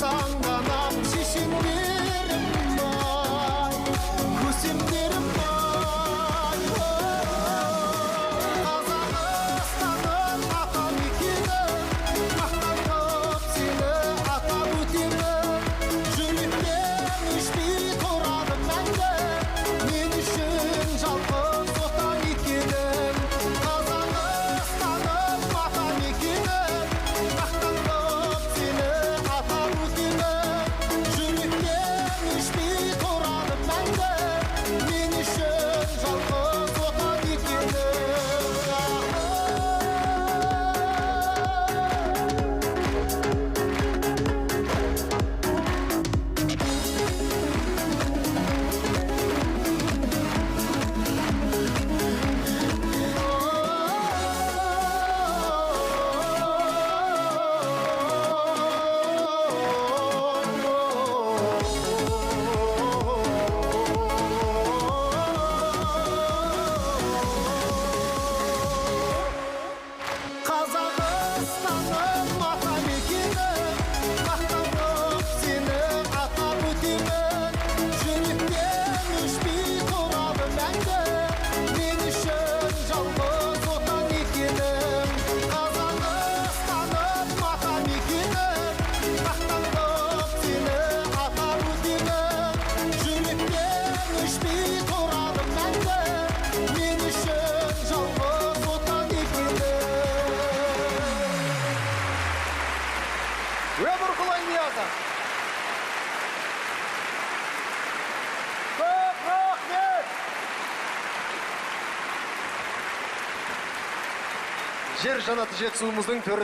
Таңданам шешендерім ай, көсемдерім ай. Қазақстаным ата мекенім, мақтан қып сені атап өтемін. Жүректен өшпей тұрады мәңгі, мен үшін жалғыз отан екенім. Қазақстаным ата мекенім, мақтан қып сені атап өтемін. Жүректен өшпей тұрады мәңгі, мен үшін жалғыз отан екенім. Қазақстаным ата мекенім, мақтан қып сені атап өтемін. Жүректен өшпей тұрады мәңгі, мен үшін жалғыз отан екенім. Қазақстаным ата мекенім, мақтан қып сені атап өтемін. Жүректен өшпей тұрады мәңгі, мен үшін жалғыз отан екенім. Өмірқұл Айниязов. Көп рахмет. Жер жанаты жетісуымыздың төрінде